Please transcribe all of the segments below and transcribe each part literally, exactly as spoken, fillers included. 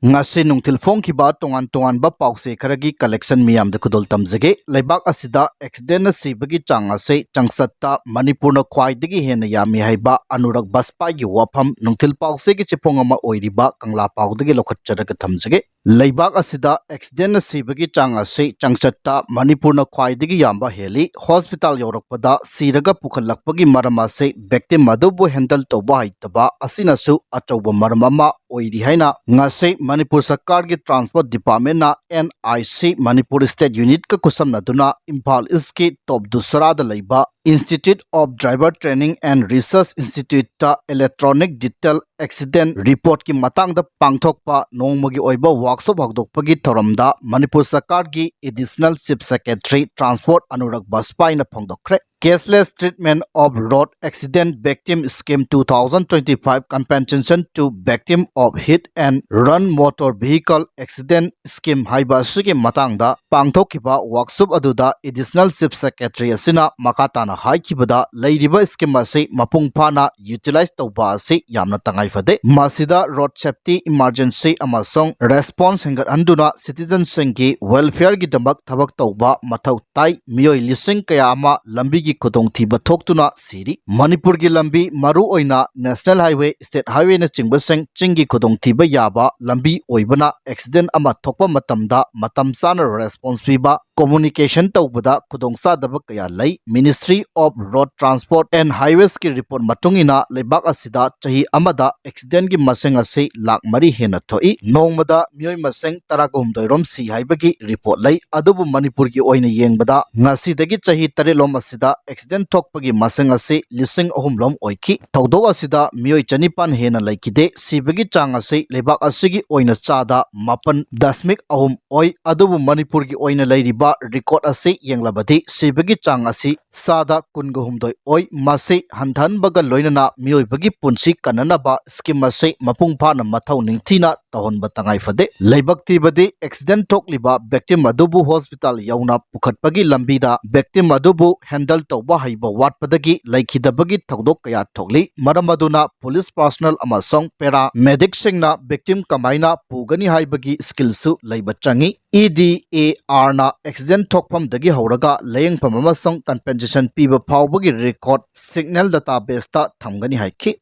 ꯉꯁꯤ ꯅꯨꯡꯊꯤꯜ ꯐꯣꯡꯈꯤꯕ ꯇꯣꯉꯥꯟ ꯇꯣꯉꯥꯟꯕ ꯄꯥꯎꯆꯦ ꯈꯔꯒꯤ collection ꯃꯤꯌꯥꯝꯗ ꯈꯨꯗꯣꯜ ꯇꯝꯖꯒꯦ꯫ ꯂꯩꯕꯥꯛ ꯑꯁꯤꯗ accidentꯅ ꯁꯤꯕꯒꯤ ꯆꯥꯡ ꯑꯁꯤ ꯆꯥꯡꯆꯠꯇ ꯃꯅꯤꯄꯨꯔꯅ ꯈ꯭ꯋꯥꯏꯗꯒꯤ ꯍꯦꯟꯅ ꯌꯥꯝꯃꯤ ꯍꯥꯏꯕ ꯑꯅꯨꯔꯥꯒ ꯕꯥꯖꯄꯥꯏꯒꯤ ꯋꯥꯐꯝ ꯅꯨꯡꯊꯤꯜ ꯄꯥꯎꯆꯦꯒꯤ ꯆꯦꯐꯣꯡ ꯑꯃ ꯑꯣꯏꯔꯤꯕ ꯀꯪꯂꯥ ꯄꯥꯎꯗꯒꯤ ꯂꯧꯈꯠꯆꯔꯒ ꯊꯝꯖꯒꯦ꯫ ꯂꯩꯕꯥꯛ ꯑꯁꯤꯗ accidentꯅ ꯁꯤꯕꯒꯤ ꯆꯥꯡ ꯑꯁꯤ ꯆꯥꯡꯆꯠꯇ ꯃꯅꯤꯄꯨꯔꯅ ꯈ꯭ꯋꯥꯏꯗꯒꯤ ꯌꯥꯝꯕ ꯍꯦꯜꯂꯤ꯫ Hospital ꯌꯧꯔꯛꯄꯗ ꯁꯤꯔꯒ ꯄꯨꯈꯠꯂꯛꯄꯒꯤ ꯃꯔꯝ ꯑꯁꯤ victim ꯑꯗꯨꯕꯨ handle ꯇꯧꯕ ꯍꯩꯇꯕ ꯑꯁꯤꯅꯁꯨ ꯑꯆꯧꯕ ꯃꯔꯝ ꯑꯃ ꯑꯣꯏꯔꯤ ꯍꯥꯏꯅ ꯉꯁꯤ ꯃꯅꯤꯄꯨꯔ ꯁꯔꯀꯥꯔꯒꯤ Transport Departmentꯅ N I C Manipur State Unitꯀ ꯈꯨꯠꯁꯝꯅꯗꯨꯅ Imphal Eastꯀꯤ ꯇꯣꯞ ꯗꯨꯁꯔꯥꯗ ꯂꯩꯕ Institute of Driver Training and Research Instituteꯇ Electronic Detail Accident Reportꯀꯤ ꯃꯇꯥꯡꯗ ꯄꯥꯡꯊꯣꯛꯄ ꯅꯣꯡꯃꯒꯤ ꯑꯣꯏꯕ workshop ꯍꯧꯗꯣꯛꯄꯒꯤ ꯊꯧꯔꯝꯗ ꯃꯅꯤꯄꯨꯔ ꯁꯔꯀꯥꯔꯒꯤ Additional Chief Secretary Transport Anurag ꯕꯥꯖꯄꯥꯏꯅ ꯐꯣꯡꯗꯣꯛꯈ꯭ꯔꯦ꯫ Cashless Treatment of Road Accident Victim Scheme two thousand twenty-five Compensation to Victim of Hit and Run Motor Vehicle Accident Scheme ꯍꯥꯏꯕ ꯑꯁꯤꯒꯤ ꯃꯇꯥꯡꯗ ꯄꯥꯡꯊꯣꯛꯈꯤꯕ workshop ꯑꯗꯨꯗ Additional Chief Secretary ꯑꯁꯤꯅ ꯃꯈꯥ ꯇꯥꯅ ꯍꯥꯏꯈꯤꯕꯗ, ꯂꯩꯔꯤꯕ scheme ꯑꯁꯤ ꯃꯄꯨꯡ ꯐꯥꯅ utilize ꯇꯧꯕ ꯑꯁꯤ ꯌꯥꯝꯅ ꯇꯉꯥꯏ ꯐꯗꯦ꯫ ꯃꯁꯤꯗ road safety, emergency ꯑꯃꯁꯨꯡ response ꯍꯦꯟꯒꯠꯍꯟꯗꯨꯅ citizenꯁꯤꯡꯒꯤ welfareꯒꯤꯗꯃꯛ ꯊꯕꯛ ꯇꯧꯕ ꯃꯊꯧ ꯇꯥꯏ꯫ ꯃꯤꯑꯣꯏ ꯂꯤꯁꯤꯡ ꯀꯌꯥ ꯑꯃ ꯂꯝꯕꯤꯒꯤ ꯈꯨꯗꯣꯡꯊꯤꯕ ꯊꯣꯛꯇꯨꯅ ꯁꯤꯔꯤ꯫ ꯃꯅꯤꯄꯨꯔꯒꯤ ꯂꯝꯕꯤ, ꯃꯔꯨꯑꯣꯏꯅ National Highway, State Highwayꯅꯆꯤꯡꯕꯁꯤꯡ ꯆꯤꯡꯒꯤ ꯈꯨꯗꯣꯡꯊꯤꯕ ꯌꯥꯕ ꯂꯝꯕꯤ ꯑꯣꯏꯕꯅ accident ꯑꯃ ꯊꯣꯛꯄ ꯃꯇꯝꯗ ꯃꯇꯝ ꯆꯥꯅ response ꯄꯤꯕ, communication ꯇꯧꯕꯗ ꯈꯨꯗꯣꯡꯆꯥꯗꯕ ꯀꯌꯥ ꯂꯩ꯫ Ministry of Road Transport and Highwaysꯀꯤ report ꯃꯇꯨꯡ ꯏꯟꯅ ꯂꯩꯕꯥꯛ ꯑꯁꯤꯗ ꯆꯍꯤ ꯑꯃꯗ accidentꯀꯤ ꯃꯁꯤꯡ ꯑꯁꯤ ꯂꯥꯈ ꯃꯔꯤ ꯍꯦꯟꯅ ꯊꯣꯛꯏ꯫ ꯅꯣꯡꯃꯗ ꯃꯤꯑꯣꯏ ꯃꯁꯤꯡ ꯇꯔꯥꯒ ꯍꯨꯝꯗꯣꯏ ꯔꯣꯝ ꯁꯤ ꯍꯥꯏꯕꯒꯤ report ꯂꯩ꯫ ꯑꯗꯨꯕꯨ ꯃꯅꯤꯄꯨꯔꯒꯤ ꯑꯣꯏꯅ ꯌꯦꯡꯕꯗ ꯉꯁꯤꯗꯒꯤ ꯆꯍꯤ ꯇꯔꯦꯠ ꯂꯣꯝ ꯑꯁꯤꯗ accident ꯊꯣꯛꯄꯒꯤ ꯃꯁꯤꯡ ꯑꯁꯤ ꯂꯤꯁꯤꯡ ꯑꯍꯨꯝ ꯂꯣꯝ ꯑꯣꯏꯈꯤ꯫ ꯊꯧꯗꯣꯛ ꯑꯁꯤꯗ ꯃꯤꯑꯣꯏ ꯆꯅꯤꯄꯥꯟ ꯍꯦꯟꯅ ꯂꯩꯈꯤꯗꯦ꯫ ꯁꯤꯕꯒꯤ ꯆꯥꯡ ꯑꯁꯤ ꯂꯩꯕꯥꯛ ꯑꯁꯤꯒꯤ ꯑꯣꯏꯅ ꯆꯥꯗ ꯃꯥꯄꯟ ꯗꯁꯃꯤꯛ ꯑꯍꯨꯝ ꯑꯣꯏ꯫ ꯑꯗꯨꯕꯨ ꯃꯅꯤꯄꯨꯔꯒꯤ ꯑꯣꯏꯅ ꯂꯩꯔꯤꯕ record ꯑꯁꯤ ꯌꯦꯡꯂꯕꯗꯤ ꯁꯤꯕꯒꯤ ꯆꯥꯡ ꯑꯁꯤ ꯆꯥꯗ ꯀꯨꯟꯒ ꯍꯨꯝꯗꯣꯏ ꯑꯣꯏ꯫ ꯃꯁꯤ ꯍꯟꯊꯍꯟꯕꯒ ꯂꯣꯏꯅꯅ ꯃꯤꯑꯣꯏꯕꯒꯤ ꯄꯨꯟꯁꯤ ꯀꯟꯅꯅꯕ scheme ꯑꯁꯤ ꯃꯄꯨꯡ ꯐꯥꯅ ꯃꯊꯧ ꯅꯤꯡꯊꯤꯅ ꯇꯧꯍꯟꯕ ꯇꯉꯥꯏ ꯐꯗꯦ꯫ ꯂꯥꯏꯕꯛ ꯊꯤꯕꯗꯤ accident ꯊꯣꯛꯂꯤꯕ victim ꯑꯗꯨꯕꯨ hospital ꯌꯧꯅ ꯄꯨꯈꯠꯄꯒꯤ ꯂꯝꯕꯤꯗ victim ꯑꯗꯨꯕꯨ handle ꯇꯧꯕ ꯍꯩꯕ ꯋꯥꯠꯄꯗꯒꯤ ꯂꯩꯈꯤꯗꯕꯒꯤ ꯊꯧꯗꯣꯛ ꯀꯌꯥ ꯊꯣꯛꯂꯤ꯫ ꯃꯔꯝ ꯑꯗꯨꯅ police personnel ꯑꯃꯁꯨꯡ paramedic ꯁꯤꯡꯅ victim ꯀꯃꯥꯏꯅ ꯄꯨꯒꯅꯤ ꯍꯥꯏꯕꯒꯤ skill ꯁꯨ ꯂꯩꯕ ꯆꯪꯏ꯫ E D A R ꯅ accident ꯊꯣꯛꯐꯝꯗꯒꯤ ꯍꯧꯔꯒ ꯂꯥꯌꯦꯡꯐꯝ ꯑꯃꯁꯨꯡ compensation ꯄꯤꯕ ꯐꯥꯎꯕꯒꯤ record signal database ꯇ ꯊꯝꯒꯅꯤ ꯍꯥꯏꯈꯤ꯫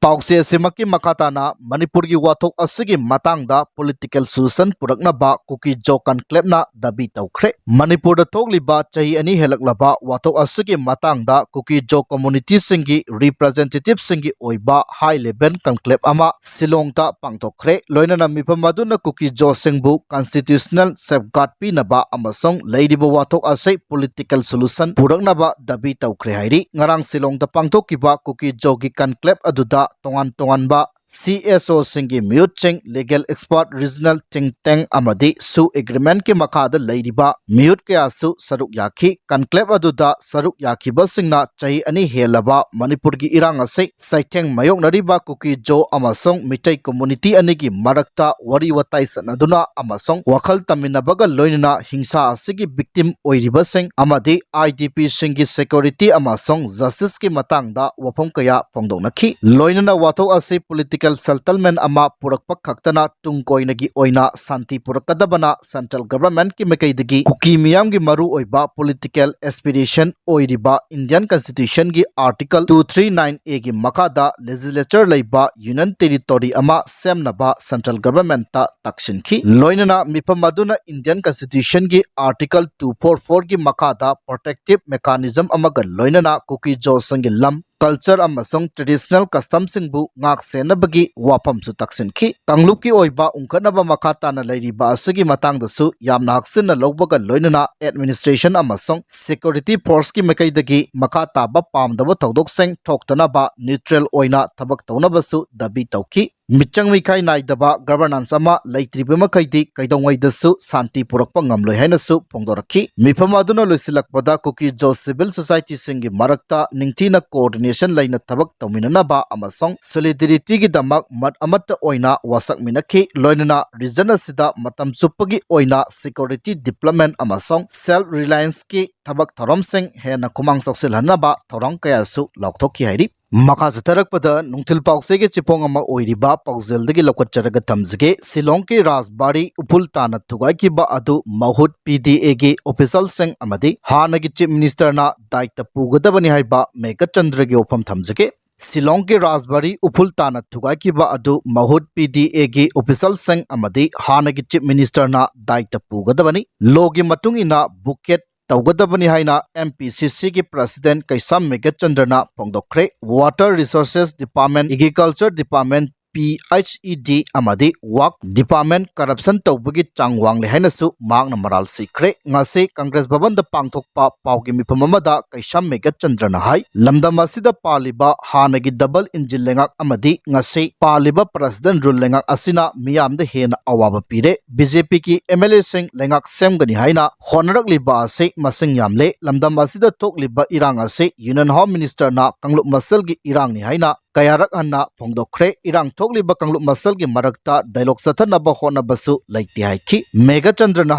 ꯄꯥꯎꯆꯦ ꯑꯁꯤꯃꯛꯀꯤ ꯃꯈꯥ ꯇꯥꯅ ꯃꯅꯤꯄꯨꯔꯒꯤ ꯋꯥꯊꯣꯛ ꯑꯁꯤꯒꯤ ꯃꯇꯥꯡꯗ political solution ꯄꯨꯔꯛꯅꯕ ꯀꯨꯀꯤ-ꯖꯣ conclave ꯅ ꯗꯥꯕꯤ ꯇꯧꯈ꯭ꯔꯦ꯫ ꯃꯅꯤꯄꯨꯔꯗ ꯊꯣꯛꯂꯤꯕ ꯆꯍꯤ ꯑꯅꯤ ꯍꯦꯜꯂꯛꯂꯕ ꯋꯥꯊꯣꯛ ꯑꯁꯤꯒꯤ ꯃꯇꯥꯡꯗ ꯀꯨꯀꯤ-ꯖꯣ community ꯁꯤꯡꯒꯤ representative ꯁꯤꯡꯒꯤ ꯑꯣꯏꯕ high level conclave ꯑꯃ ꯁꯤꯂꯣꯡꯗ ꯄꯥꯡꯊꯣꯛꯈ꯭ꯔꯦ꯫ ꯂꯣꯏꯅꯅ ꯃꯤꯐꯝ ꯑꯗꯨꯅ ꯀꯨꯀꯤ-ꯖꯣꯁꯤꯡꯕꯨ constitutional safeguard ꯄꯤꯅꯕ ꯑꯃꯁꯨꯡ ꯂꯩꯔꯤꯕ ꯋꯥꯊꯣꯛ ꯑꯁꯤ political solution ꯄꯨꯔꯛꯅꯕ ꯗꯥꯕꯤ ꯇꯧꯈ꯭ꯔꯦ ꯍꯥꯏꯔꯤ꯫ ꯉꯔꯥꯡ ꯁꯤꯂꯣꯡꯗ ꯄꯥꯡꯊꯣꯛꯈꯤꯕ ꯀꯨꯀꯤ-ꯖꯣꯒꯤ conclave ꯑꯗꯨꯗ ꯇꯣꯉꯥꯟ ꯇꯣꯉꯥꯟꯕ C S O ꯁꯤꯡꯒꯤ ꯃꯤꯍꯨꯠꯁꯤꯡ, legal expert, regional think tank ꯑꯃꯗꯤ ꯁꯨ agreement ꯀꯤ ꯃꯈꯥꯗ ꯂꯩꯔꯤꯕ ꯃꯤꯍꯨꯠ ꯀꯌꯥꯁꯨ ꯁꯔꯨꯛ ꯌꯥꯈꯤ꯫ Conclave ꯑꯗꯨꯗ ꯁꯔꯨꯛ ꯌꯥꯈꯤꯕꯁꯤꯡꯅ ꯆꯍꯤ ꯑꯅꯤ ꯍꯦꯜꯂꯕ ꯃꯅꯤꯄꯨꯔꯒꯤ ꯏꯔꯥꯡ ꯑꯁꯤ ꯆꯩꯊꯦꯡ ꯃꯥꯌꯣꯛꯅꯔꯤꯕ ꯀꯨꯀꯤ-ꯖꯣ ꯑꯃꯁꯨꯡ ꯃꯤꯇꯩ community ꯑꯅꯤꯒꯤ ꯃꯔꯛꯇ ꯋꯥꯔꯤ ꯋꯥꯇꯥꯏ ꯆꯠꯅꯗꯨꯅ ꯑꯃꯁꯨꯡ ꯋꯥꯈꯜ ꯇꯝꯃꯤꯟꯅꯕꯒ ꯂꯣꯏꯅꯅ ꯍꯤꯡꯁꯥ ꯑꯁꯤꯒꯤ victim ꯑꯣꯏꯔꯤꯕꯁꯤꯡ ꯑꯃꯗꯤ I D P ꯁꯤꯡꯒꯤ security ꯑꯃꯁꯨꯡ justice ꯀꯤ ꯃꯇꯥꯡꯗ ꯋꯥꯐꯝ ꯀꯌꯥ ꯐꯣꯡꯗꯣꯛꯅꯈꯤ꯫ ꯂꯣꯏꯅꯅ ꯋꯥꯊꯣꯛ ꯑꯁꯤ political settlement ꯑꯃ ꯄꯨꯔꯛꯄ ꯈꯛꯇꯅ ꯇꯨꯡ ꯀꯣꯏꯅꯒꯤ ꯑꯣꯏꯅ ꯁꯥꯟꯇꯤ ꯄꯨꯔꯛꯀꯗꯕꯅ central government ꯀꯤ ꯃꯥꯏꯀꯩꯗꯒꯤ ꯀꯨꯀꯤ ꯃꯤꯌꯥꯝꯒꯤ ꯃꯔꯨꯑꯣꯏꯕ political aspiration ꯑꯣꯏꯔꯤꯕ Indian Constitution ꯒꯤ Article two three nine A ꯒꯤ ꯃꯈꯥꯗ legislature ꯂꯩꯕ union territory ꯑꯃ ꯁꯦꯝꯅꯕ central government ꯇ ꯇꯛꯁꯤꯟꯈꯤ꯫ ꯂꯣꯏꯅꯅ ꯃꯤꯐꯝ ꯑꯗꯨꯅ Indian Constitution ꯒꯤ Article two four four ꯒꯤ ꯃꯈꯥꯗ protective mechanism ꯑꯃꯒ ꯂꯣꯏꯅꯅ ꯀꯨꯀꯤ-ꯖꯣꯁꯤꯡꯒꯤ ꯂꯝ, culture ꯑꯃꯁꯨꯡ traditional custom ꯁꯤꯡꯕꯨ ꯉꯥꯛ ꯁꯦꯟꯅꯕꯒꯤ ꯋꯥꯐꯝꯁꯨ ꯇꯛꯁꯤꯟꯈꯤ꯫ ꯀꯥꯡꯂꯨꯞꯀꯤ ꯑꯣꯏꯕ ꯎꯪꯈꯠꯅꯕ ꯃꯈꯥ ꯇꯥꯅ ꯂꯩꯔꯤꯕ ꯑꯁꯤꯒꯤ ꯃꯇꯥꯡꯗꯁꯨ ꯌꯥꯝꯅ ꯍꯛꯆꯤꯟꯅ ꯂꯧꯕꯒ ꯂꯣꯏꯅꯅ administration ꯑꯃꯁꯨꯡ security force ꯀꯤ ꯃꯥꯏꯀꯩꯗꯒꯤ ꯃꯈꯥ ꯇꯥꯕ ꯄꯥꯝꯗꯕ ꯊꯧꯗꯣꯛꯁꯤꯡ ꯊꯣꯛꯇꯅꯕ neutral ꯑꯣꯏꯅ ꯊꯕꯛ ꯇꯧꯅꯕꯁꯨ ꯗꯥꯕꯤ ꯇꯧꯈꯤ꯫ ꯃꯤꯆꯪ ꯃꯤꯈꯥꯏ ꯅꯥꯏꯗꯕ ꯒꯕꯔꯅꯥꯟꯁ ꯑꯃ ꯂꯩꯇ꯭ꯔꯤꯕ ꯃꯈꯩꯗꯤ ꯀꯩꯗꯧꯉꯩꯗꯁꯨ ꯁꯥꯟꯇꯤ ꯄꯨꯔꯛꯄ ꯉꯝꯂꯣꯏ ꯍꯥꯏꯅꯁꯨ ꯐꯣꯡꯗꯣꯔꯛꯈꯤ꯫ ꯃꯤꯐꯝ ꯑꯗꯨꯅ ꯂꯣꯏꯁꯤꯜꯂꯛꯄꯗ ꯀꯨꯀꯤ ꯖꯣ ꯁꯤꯚꯤꯜ ꯁꯣꯁꯥꯏꯇꯤꯁꯤꯡꯒꯤ ꯃꯔꯛꯇ ꯅꯤꯡꯊꯤꯅ ꯀꯣꯑꯣꯔꯗꯤꯅꯦꯁꯟ ꯂꯩꯅ ꯊꯕꯛ ꯇꯧꯃꯤꯟꯅꯅꯕ ꯑꯃꯁꯨꯡ ꯁꯣꯂꯤꯗꯦꯔꯤꯇꯤꯒꯤꯗꯃꯛ ꯃꯠ ꯑꯃꯠꯇ ꯑꯣꯏꯅ ꯋꯥꯁꯛꯃꯤꯟꯅꯈꯤ꯫ ꯂꯣꯏꯅꯅ ꯔꯤꯖꯟ ꯑꯁꯤꯗ ꯃꯇꯝ ꯆꯨꯞꯄꯒꯤ ꯑꯣꯏꯅ ꯁꯦꯀ꯭ꯌꯨꯔꯤꯇꯤ ꯗꯤꯕ꯭ꯂꯞꯃꯦꯟ ꯑꯃꯁꯨꯡ ꯁꯦꯜꯐ ꯔꯤꯂꯥꯌꯟꯁꯀꯤ ꯊꯕꯛ ꯊꯧꯔꯝꯁꯤꯡ ꯍꯦꯟꯅ ꯈꯨꯃꯥꯡ ꯆꯥꯎꯁꯤꯜꯍꯟꯅꯕ ꯊꯧꯔꯥꯡ ꯀꯌꯥꯁꯨ ꯂꯥꯎꯊꯣꯛꯈꯤ ꯍꯥꯏꯔꯤ꯫ ꯃꯈꯥ ꯆꯠꯊꯔꯛꯄꯗ ꯅꯨꯡꯊꯤꯜ ꯄꯥꯎꯆꯦꯒꯤ ꯆꯦꯐꯣꯡ ꯑꯃ ꯑꯣꯏꯔꯤꯕ ꯄꯥꯎꯖꯦꯜꯗꯒꯤ ꯂꯧꯈꯠꯆꯔꯒ ꯊꯝꯖꯒꯦ꯫ ꯁꯤꯂꯣꯡꯒꯤ ꯔꯥꯖꯕꯥꯔꯤ ꯎꯐꯨꯜ ꯇꯥꯅ ꯊꯨꯒꯥꯏꯈꯤꯕ ꯑꯗꯨ ꯃꯍꯨꯠ ꯄꯤ ꯗꯤ ꯑꯦꯒꯤ ꯑꯣꯐꯤꯁꯤꯌꯦꯜꯁꯤꯡ ꯑꯃꯗꯤ ꯍꯥꯟꯅꯒꯤ ꯆꯤꯐ ꯃꯤꯅꯤꯁꯇꯔꯅ ꯗꯥꯌꯤꯠꯇ ꯄꯨꯒꯗꯕꯅꯤ ꯍꯥꯏꯕ ꯃꯦꯘꯆꯟꯗ꯭ꯔꯒꯤ ꯋꯥꯐꯝ ꯊꯝꯖꯒꯦ꯫ ꯁꯤꯂꯣꯡꯒꯤ ꯔꯥꯖꯕꯥꯔꯤ ꯎꯐꯨꯜ ꯇꯥꯅ ꯊꯨꯒꯥꯏꯈꯤꯕ ꯑꯗꯨ ꯃꯍꯨꯠ ꯄꯤ ꯗꯤ ꯑꯦꯒꯤ ꯑꯣꯐꯤꯁꯤꯌꯦꯜꯁꯤꯡ ꯑꯃꯗꯤ ꯍꯥꯟꯅꯒꯤ ꯆꯤꯐ ꯃꯤꯅꯤꯁꯇꯔꯅ ꯗꯥꯌꯤꯠꯇ ꯄꯨꯒꯗꯕꯅꯤ꯫ ꯂꯣꯒꯤ ꯃꯇꯨꯡ ꯏꯟꯅ ꯕꯨꯀꯦꯠ ꯇꯧꯒꯗꯕꯅꯤ ꯍꯥꯏꯅ ꯑꯦꯝ ꯄꯤ ꯁꯤ ꯁꯤꯒꯤ ꯄ꯭ꯔꯁꯤꯗꯦꯟ ꯀꯩꯁꯥꯝ ꯃꯦꯘꯆꯟꯗ꯭ꯔꯅ ꯐꯣꯡꯗꯣꯛꯈ꯭ꯔꯦ꯫ Water resources department, agriculture department, P H E D ꯑꯃꯗꯤ ꯋꯥꯛ ꯗꯤꯄꯥꯔꯠꯃꯦꯟ ꯀꯔꯞꯁꯟ ꯇꯧꯕꯒꯤ ꯆꯥꯡ ꯋꯥꯡꯂꯦ ꯍꯥꯏꯅꯁꯨ ꯃꯍꯥꯛꯅ ꯃꯔꯥꯜ ꯁꯤꯈ꯭ꯔꯦ꯫ ꯉꯁꯤ ꯀꯪꯒ꯭ꯔꯦꯁ ꯚꯕꯟꯗ ꯄꯥꯡꯊꯣꯛꯄ ꯄꯥꯎꯒꯤ ꯃꯤꯐꯝ ꯑꯃꯗ ꯀꯩꯁꯥꯝ ꯃꯦꯘꯆꯟꯗ꯭ꯔꯅ ꯍꯥꯏ, ꯂꯝꯗꯝ ꯑꯁꯤꯗ ꯄꯥꯜꯂꯤꯕ ꯍꯥꯟꯅꯒꯤ ꯗꯕꯜ ꯏꯟꯖꯤꯟ ꯂꯩꯉꯥꯛ ꯑꯃꯗꯤ ꯉꯁꯤ ꯄꯥꯜꯂꯤꯕ ꯄ꯭ꯔꯁꯤꯗꯦꯟ ꯔꯨꯜ ꯂꯩꯉꯥꯛ ꯑꯁꯤꯅ ꯃꯤꯌꯥꯝꯗ ꯍꯦꯟꯅ ꯑꯋꯥꯕ ꯄꯤꯔꯦ꯫ ꯕꯤ ꯖꯦ ꯄꯤꯒꯤ ꯑꯦꯝ ꯑꯦꯜ ꯑꯦꯁꯤꯡ ꯂꯩꯉꯥꯛ ꯁꯦꯝꯒꯅꯤ ꯍꯥꯏꯅ ꯍꯣꯠꯅꯔꯛꯂꯤꯕ ꯑꯁꯤ ꯃꯁꯤꯡ ꯌꯥꯝꯂꯦ꯫ ꯂꯝꯗꯝ ꯑꯁꯤꯗ ꯊꯣꯛꯂꯤꯕ ꯏꯔꯥꯡ ꯑꯁꯤ ꯌꯨꯅꯤꯌꯟ ꯍꯣꯝ ꯃꯤꯅꯤꯁꯇꯔꯅ ꯀꯥꯡꯂꯨꯞ ꯃꯁꯦꯜꯒꯤ ꯏꯔꯥꯡꯅꯤ ꯍꯥꯏꯅ ꯀꯌꯥꯔꯛ ꯍꯟꯅ ꯐꯣꯡꯗꯣꯛꯈ꯭ꯔꯦ꯫ ꯏꯔꯥꯡ ꯊꯣꯛꯂꯤꯕ ꯀꯥꯡꯂꯨꯞ ꯃꯁꯦꯜꯒꯤ ꯃꯔꯛꯇ ꯗꯥꯏꯂꯣꯒ ꯆꯠꯊꯅꯕ ꯍꯣꯠꯅꯕꯁꯨ ꯂꯩꯇꯦ ꯍꯥꯏꯈꯤ꯫ ꯃꯦꯘꯆꯟꯗ꯭ꯔꯅ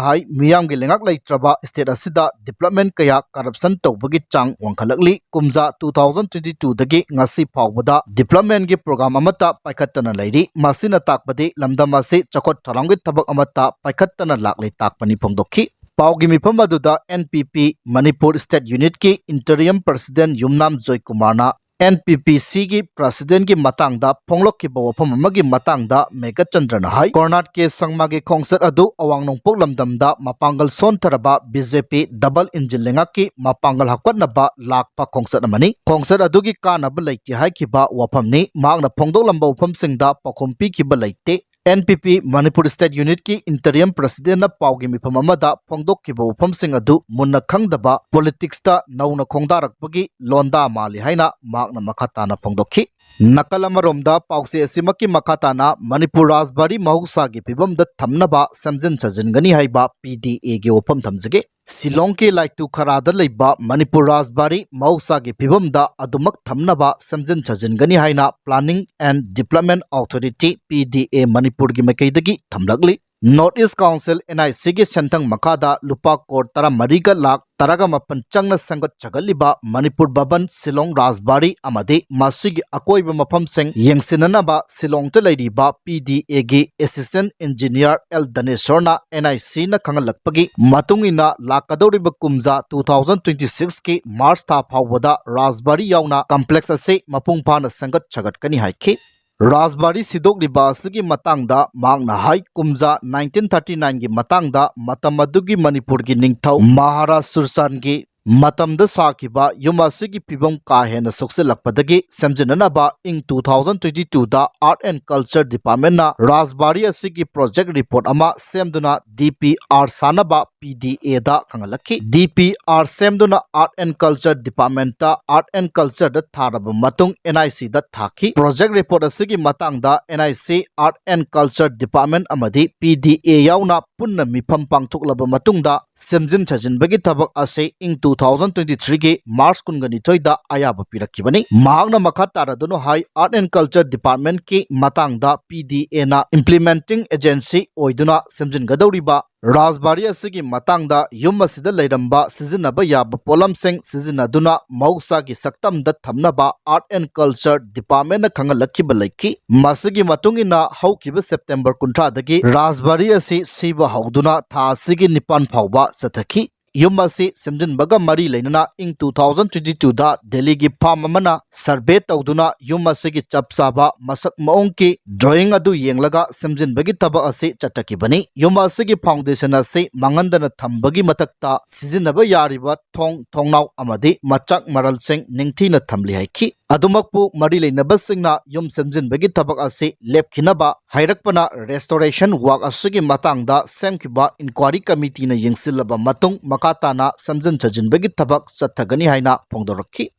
ꯍꯥꯏ, ꯃꯤꯌꯥꯝꯒꯤ ꯂꯩꯉꯥꯛ ꯂꯩꯇ꯭ꯔꯕ ꯁ꯭ꯇꯦꯠ ꯑꯁꯤꯗ ꯗꯤꯕ꯭ꯂꯞꯃꯦꯟ ꯀꯌꯥ ꯀꯔꯞꯁꯟ ꯇꯧꯕꯒꯤ ꯆꯥꯡ ꯋꯥꯡꯈꯠꯂꯛꯂꯤ꯫ ꯀꯨꯝꯖꯥ ꯇꯨ ꯊꯥꯎꯖꯟ ꯇ꯭ꯋꯦꯟꯇꯤ ꯇꯨꯗꯒꯤ ꯉꯁꯤ ꯐꯥꯎꯕꯗ ꯗꯤꯕ꯭ꯂꯞꯃꯦꯟꯒꯤ ꯄ꯭ꯔꯣꯒ꯭ꯔꯥꯝ ꯑꯃꯠꯇ ꯄꯥꯏꯈꯠꯇꯅ ꯂꯩꯔꯤ꯫ ꯃꯁꯤꯅ ꯇꯥꯛꯄꯗꯤ ꯂꯝꯗꯝ ꯑꯁꯤ ꯆꯥꯎꯈꯠ ꯊꯧꯔꯥꯡꯒꯤ ꯊꯕꯛ ꯑꯃꯠꯇ ꯄꯥꯏꯈꯠꯇꯅ ꯂꯥꯛꯂꯦ ꯇꯥꯛꯄꯅꯤ ꯐꯣꯡꯗꯣꯛꯈꯤ꯫ ꯄꯥꯎꯒꯤ ꯃꯤꯐꯝ ꯑꯗꯨꯗ ꯑꯦꯟ ꯄꯤ ꯄꯤ ꯃꯅꯤꯄꯨꯔ ꯁ꯭ꯇꯦꯠ ꯌꯨꯅꯤꯠꯀꯤ ꯏꯟꯇꯔꯤꯌꯝ ꯄ꯭ꯔꯁꯤꯗꯦꯟ ꯌꯨꯝꯅꯥꯝ ꯖꯣꯏꯀꯨꯃꯥꯔꯅ ꯑꯦꯟ ꯄꯤ ꯄꯤ ꯁꯤꯒꯤ ꯄ꯭ꯔꯁꯤꯗꯦꯟꯒꯤ ꯃꯇꯥꯡꯗ ꯐꯣꯡꯂꯛꯈꯤꯕ ꯋꯥꯐꯝ ꯑꯃꯒꯤ ꯃꯇꯥꯡꯗ ꯃꯦꯘꯆꯟꯗ꯭ꯔꯅ ꯍꯥꯏ, ꯀꯔꯅꯥꯠ ꯀꯦ ꯁꯪꯃꯥꯒꯤ ꯈꯣꯡꯆꯠ ꯑꯗꯨ ꯑꯋꯥꯡ ꯅꯣꯡꯄꯣꯛ ꯂꯝꯗꯝꯗ ꯃꯄꯥꯡꯒꯜ ꯁꯣꯟꯊꯔꯕ ꯕꯤ ꯖꯦ ꯄꯤ ꯗꯕꯜ ꯏꯟꯖꯤꯟ ꯂꯩꯉꯥꯛꯀꯤ ꯃꯄꯥꯡꯒꯜ ꯍꯥꯞꯀꯠꯅꯕ ꯂꯥꯛꯄ ꯈꯣꯡꯆꯠ ꯑꯃꯅꯤ꯫ ꯈꯣꯡꯆꯠ ꯑꯗꯨꯒꯤ ꯀꯥꯟꯅꯕ ꯂꯩꯇꯦ ꯍꯥꯏꯈꯤꯕ ꯋꯥꯐꯝꯅꯤ꯫ ꯃꯍꯥꯛꯅ ꯐꯣꯡꯗꯣꯛꯂꯝꯕ ꯋꯥꯐꯝꯁꯤꯡꯗ ꯄꯥꯎꯈꯨꯝ ꯄꯤꯈꯤꯕ ꯂꯩꯇꯦ꯫ ꯑꯦꯟ ꯄꯤ ꯄꯤ ꯃꯅꯤꯄꯨꯔ ꯁ꯭ꯇꯦꯠ ꯌꯨꯅꯤꯠꯀꯤ ꯏꯟꯇꯔꯤꯌꯝ ꯄ꯭ꯔꯁꯤꯗꯦꯟꯅ ꯄꯥꯎꯒꯤ ꯃꯤꯐꯝ ꯑꯃꯗ ꯐꯣꯡꯗꯣꯛꯈꯤꯕ ꯋꯥꯐꯝꯁꯤꯡ ꯑꯗꯨ ꯃꯨꯟꯅ ꯈꯪꯗꯕ, ꯄꯣꯂꯤꯇꯤꯛꯁꯇ ꯅꯧꯅ ꯈꯣꯡꯗꯥꯔꯛꯄꯒꯤ ꯂꯣꯟꯗꯥ ꯃꯥꯜꯂꯤ ꯍꯥꯏꯅ ꯃꯍꯥꯛꯅ ꯃꯈꯥ ꯇꯥꯅ ꯐꯣꯡꯗꯣꯛꯈꯤ꯫ ꯅꯥꯀꯜ ꯑꯃꯔꯣꯝꯗ ꯄꯥꯎꯆꯦ ꯑꯁꯤꯃꯛꯀꯤ ꯃꯈꯥ ꯇꯥꯅ ꯃꯅꯤꯄꯨꯔ ꯔꯥꯖꯕꯥꯔꯤ ꯃꯍꯧꯁꯥꯒꯤ ꯐꯤꯕꯝꯗ ꯊꯝꯅꯕ ꯁꯦꯝꯖꯤꯟ ꯁꯥꯖꯤꯟꯒꯅꯤ ꯍꯥꯏꯕ P D Aꯒꯤ ꯋꯥꯐꯝ ꯊꯝꯖꯒꯦ꯫ ꯁꯤꯂꯣꯡꯒꯤ ꯂꯥꯏꯇꯨ ꯈꯔꯥꯗ ꯂꯩꯕ ꯃꯅꯤꯄꯨꯔ ꯔꯥꯖꯕꯥꯔꯤ ꯃꯍꯧꯁꯥꯒꯤ ꯐꯤꯕꯝꯗ ꯑꯗꯨꯃꯛ ꯊꯝꯅꯕ ꯁꯦꯝꯖꯤꯟ ꯁꯥꯖꯤꯟꯒꯅꯤ ꯍꯥꯏꯅ Planning and Development Authority, P D A, ꯃꯅꯤꯄꯨꯔꯒꯤ ꯃꯥꯏꯀꯩꯗꯒꯤ ꯊꯝꯂꯛꯂꯤ꯫ North East Council, N I Cꯒꯤ ꯁꯦꯟꯊꯪ ꯃꯈꯥꯗ ꯂꯨꯄꯥ ꯀꯣꯔ ꯇꯔꯥꯃꯔꯤꯒ ꯂꯥꯈ ꯇꯔꯥꯒ ꯃꯥꯄꯟ ꯆꯪꯅ ꯁꯦꯝꯒꯠ ꯁꯥꯒꯠꯂꯤꯕ ꯃꯅꯤꯄꯨꯔ ꯚꯕꯟ, ꯁꯤꯂꯣꯡ ꯔꯥꯖꯕꯥꯔꯤ ꯑꯃꯗꯤ ꯃꯁꯤꯒꯤ ꯑꯀꯣꯏꯕ ꯃꯐꯝꯁꯤꯡ ꯌꯦꯡꯁꯤꯟꯅꯅꯕ ꯁꯤꯂꯣꯡꯗ ꯂꯩꯔꯤꯕ P D Aꯒꯤ Assistant Engineer L ꯙꯅꯦꯁ꯭ꯋꯔꯅ N I Cꯅ ꯈꯪꯍꯜꯂꯛꯄꯒꯤ ꯃꯇꯨꯡ ꯏꯟꯅ, ꯂꯥꯛꯀꯗꯧꯔꯤꯕ ꯀꯨꯝꯖꯥ two thousand twenty sixꯀꯤ March ꯊꯥ ꯐꯥꯎꯕꯗ ꯔꯥꯖꯕꯥꯔꯤ ꯌꯥꯎꯅ complex ꯑꯁꯤ ꯃꯄꯨꯡ ꯐꯥꯅ ꯁꯦꯝꯒꯠ ꯁꯥꯒꯠꯀꯅꯤ ꯍꯥꯏꯈꯤ꯫ ꯔꯥꯖꯕꯥꯔꯤ ꯁꯤꯗꯣꯛꯂꯤꯕ ꯑꯁꯤꯒꯤ ꯃꯇꯥꯡꯗ ꯃꯍꯥꯛꯅ ꯍꯥꯏ, ꯀꯨꯝꯖꯥ nineteen thirty nineꯒꯤ ꯃꯇꯥꯡꯗ ꯃꯇꯝ ꯑꯗꯨꯒꯤ ꯃꯅꯤꯄꯨꯔꯒꯤ ꯅꯤꯡꯊꯧ ꯃꯍꯥꯔꯥꯖ ꯁꯨꯔꯆꯥꯟꯒꯤ ꯃꯇꯝꯗ ꯁꯥꯈꯤꯕ ꯌꯨꯝ ꯑꯁꯤꯒꯤ ꯐꯤꯕꯝ ꯀꯥ ꯍꯦꯟꯅ ꯁꯣꯛꯆꯤꯜꯂꯛꯄꯗꯒꯤ ꯁꯦꯝꯖꯤꯟꯅꯅꯕ ꯏꯪ two thousand twenty twoꯗ Art and Culture Departmentꯅ ꯔꯥꯖꯕꯥꯔꯤ ꯑꯁꯤꯒꯤ project report ꯑꯃ ꯁꯦꯝꯗꯨꯅ D P R ꯁꯥꯅꯕ P D Aꯗ ꯈꯪꯍꯜꯂꯛꯈꯤ꯫ D P R ꯁꯦꯝꯗꯨꯅ Art and Culture Departmentꯇ Art and Cultureꯗ ꯊꯥꯔꯕ ꯃꯇꯨꯡ N I Cꯗ ꯊꯥꯈꯤ꯫ Project report ꯑꯁꯤꯒꯤ ꯃꯇꯥꯡꯗ N I C, Art and Culture Department ꯑꯃꯗꯤ P D A ꯌꯥꯎꯅ ꯄꯨꯟꯅ ꯃꯤꯐꯝ ꯄꯥꯡꯊꯣꯛꯂꯕ ꯃꯇꯨꯡꯗ ꯁꯦꯝꯖꯤꯟ ꯁꯥꯖꯤꯟꯕꯒꯤ ꯊꯕꯛ ꯑꯁꯤ ꯏꯪ two thousand twenty threeꯒꯤ March ꯀꯨꯟꯒ ꯅꯤꯊꯣꯏꯗ ꯑꯌꯥꯕ ꯄꯤꯔꯛꯈꯤꯕꯅꯤ꯫ ꯃꯍꯥꯛꯅ ꯃꯈꯥ ꯇꯥꯔꯗꯨꯅ ꯍꯥꯏ, Art and Culture Departmentꯀꯤ ꯃꯇꯥꯡꯗ P D Aꯅ implementing agency ꯑꯣꯏꯗꯨꯅ ꯁꯦꯝꯖꯤꯟꯒꯗꯧꯔꯤꯕ ꯔꯥꯖꯕꯥꯔꯤ ꯑꯁꯤꯒꯤ ꯃꯇꯥꯡꯗ ꯌꯨꯝ ꯑꯁꯤꯗ ꯂꯩꯔꯝꯕ ꯁꯤꯖꯤꯟꯅꯕ ꯌꯥꯕ ꯄꯣꯠꯂꯝꯁꯤꯡ ꯁꯤꯖꯤꯟꯅꯗꯨꯅ ꯃꯍꯧꯁꯥꯒꯤ ꯁꯛꯇꯝꯗ ꯊꯝꯅꯕ Art and Culture Departmentꯅ ꯈꯪꯍꯜꯂꯛꯈꯤꯕ ꯂꯩꯈꯤ꯫ ꯃꯁꯤꯒꯤ ꯃꯇꯨꯡ ꯏꯟꯅ ꯍꯧꯈꯤꯕ September ꯀꯨꯟꯊ꯭ꯔꯥꯗꯒꯤ ꯔꯥꯖꯕꯥꯔꯤ ꯑꯁꯤ ꯁꯤꯕ ꯍꯧꯗꯨꯅ ꯊꯥ ꯑꯁꯤꯒꯤ ꯅꯤꯄꯥꯟ ꯐꯥꯎꯕ ꯆꯠꯊꯈꯤ꯫ ꯌꯨꯝ ꯑꯁꯤ ꯁꯦꯝꯖꯤꯟꯕꯒ ꯃꯔꯤ ꯂꯩꯅꯅ ꯏꯪ two thousand twenty twoꯗ ꯗꯦꯜꯂꯤꯒꯤ firm ꯑꯃꯅ survey ꯇꯧꯗꯨꯅ ꯌꯨꯝ ꯑꯁꯤꯒꯤ ꯆꯞ ꯆꯥꯕ ꯃꯁꯛ ꯃꯑꯣꯡꯒꯤ drawing ꯑꯗꯨ ꯌꯦꯡꯂꯒ ꯁꯦꯝꯖꯤꯟꯕꯒꯤ ꯊꯕꯛ ꯑꯁꯤ ꯆꯠꯊꯈꯤꯕꯅꯤ꯫ ꯌꯨꯝ ꯑꯁꯤꯒꯤ foundation ꯑꯁꯤ ꯃꯥꯡꯍꯟꯗꯅ ꯊꯝꯕꯒꯤ ꯃꯊꯛꯇ ꯁꯤꯖꯤꯟꯅꯕ ꯌꯥꯔꯤꯕ ꯊꯣꯡ, ꯊꯣꯡꯅꯥꯎ ꯑꯃꯗꯤ ꯃꯆꯥꯛ ꯃꯔꯜꯁꯤꯡ ꯅꯤꯡꯊꯤꯅ ꯊꯝꯂꯤ ꯍꯥꯏꯈꯤ꯫ ꯑꯗꯨꯃꯛꯄꯨ ꯃꯔꯤ ꯂꯩꯅꯕꯁꯤꯡꯅ ꯌꯨꯝ ꯁꯦꯝꯖꯤꯟꯕꯒꯤ ꯊꯕꯛ ꯑꯁꯤ ꯂꯦꯞꯈꯤꯅꯕ ꯍꯥꯏꯔꯛꯄꯅ restoration work ꯑꯁꯤꯒꯤ ꯃꯇꯥꯡꯗ ꯁꯦꯝꯈꯤꯕ inquiry committeeꯅ ꯌꯦꯡꯁꯤꯜꯂꯕ ꯃꯇꯨꯡ ꯃꯈꯥ ꯇꯥꯅ ꯁꯦꯝꯖꯤꯟ ꯁꯥꯖꯤꯟꯕꯒꯤ ꯊꯕꯛ ꯆꯠꯊꯒꯅꯤ ꯍꯥꯏꯅ ꯐꯣꯡꯗꯣꯔꯛꯈꯤ꯫